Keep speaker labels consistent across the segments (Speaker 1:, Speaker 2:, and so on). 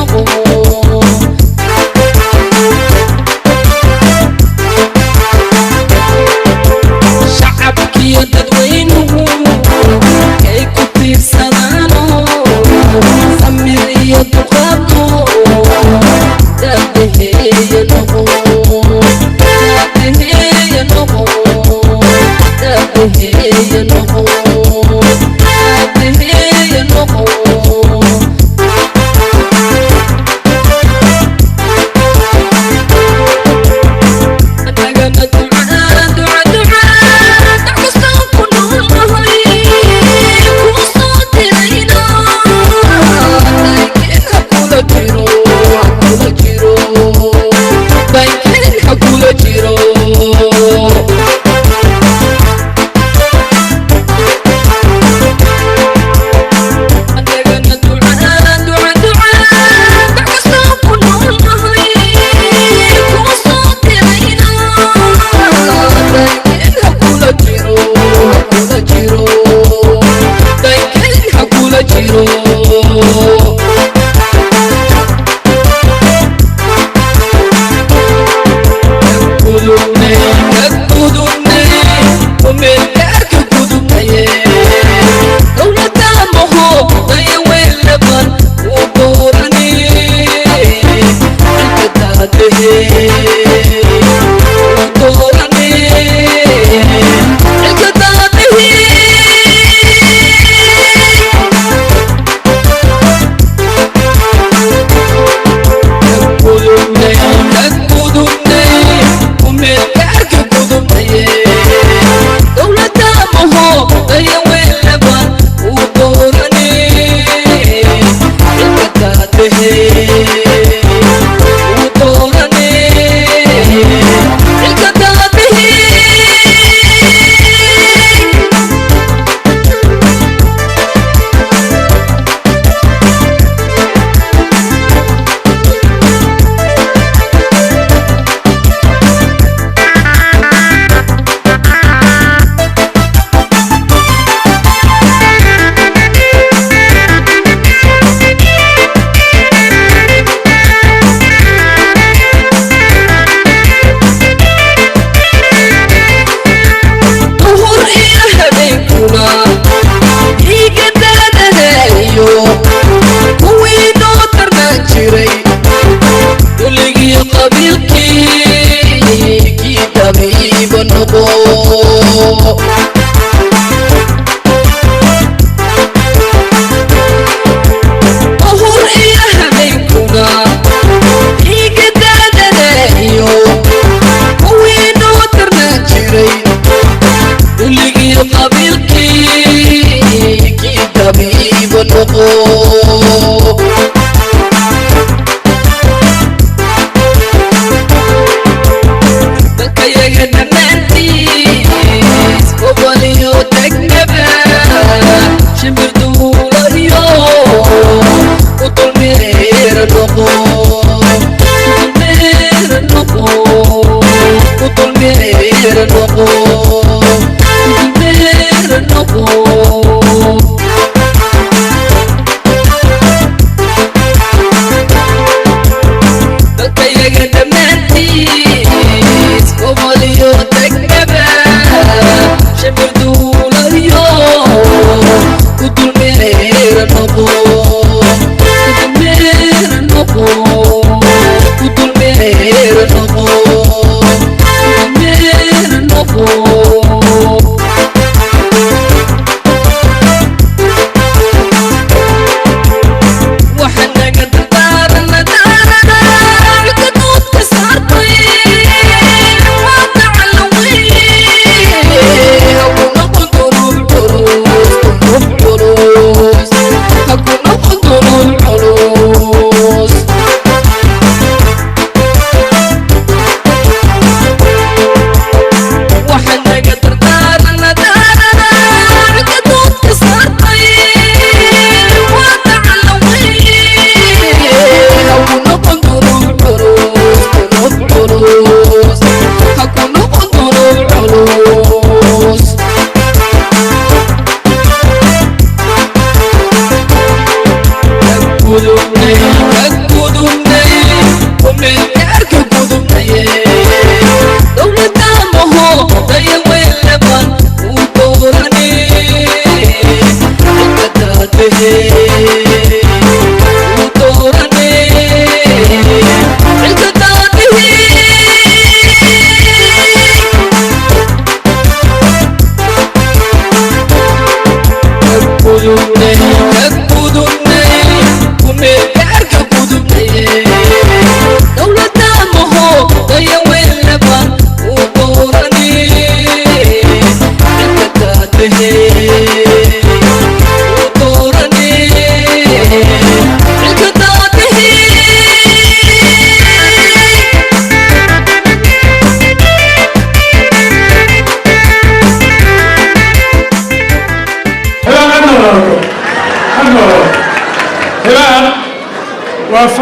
Speaker 1: Noqo. Shacabkiyo dadweynuhu kay ku tiirsadaano, samir iyo duqaadno, daadaheeya noqo, daadaheeya noqo, daadaheeya noqo, daadaheeya noqo. Annagana ducaa, duca, duca, dac kastaan ku noolnahay kuu soo dirayna, daankeen ha kula jiro, ha kula jiro, daankeen ha kula jiro. Annagana ducaa, duca, duca, dac kastaan ku noolnahay kuu soo dirayna, daankeen ha kula jiro, ha kula jiro, daankeen ha kula jiro. Gudubnay, ka gudubnay, kumeel gaarka gudubnaye, dowladda maho dayaweelaban uu doorani xilka daadahe, uu doorani xilka daadahe. Gudubnay, ka gudubnay, kumeel gaarka gudubnaye, dowladda maho dayaweelaban uu doorani xilka daadahe, uu doorani xilka daadahe.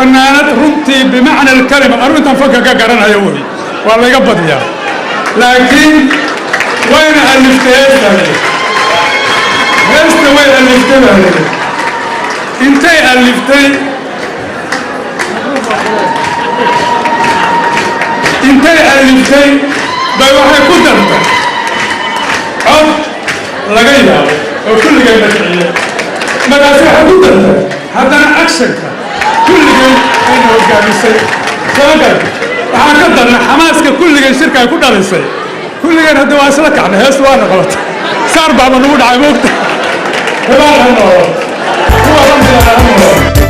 Speaker 2: Fanaanad runtii bimacna alkalima anu intaan fanka ka garanayo wey, waa layga badiyaa, laakiin wayna aliftay heesta. Heesta way aliftay baa layidhi. Intay aliftay, intay aliftay bay waxay ku dartay cod laga yaabo oo kulligay la kiciyey. Markaas waxay ku dartay haddana actionka kulligay ayna hogaamisay. Soo waxaan ka darnay xamaaska kulligay shirka ay ku dhalisay. Kulligeen hadda waa isla kacnay, heestu waana qabatay, saar baaba nagu dhacay. Moogta, hibaal ha noolo, kuwa la mida ha noolo.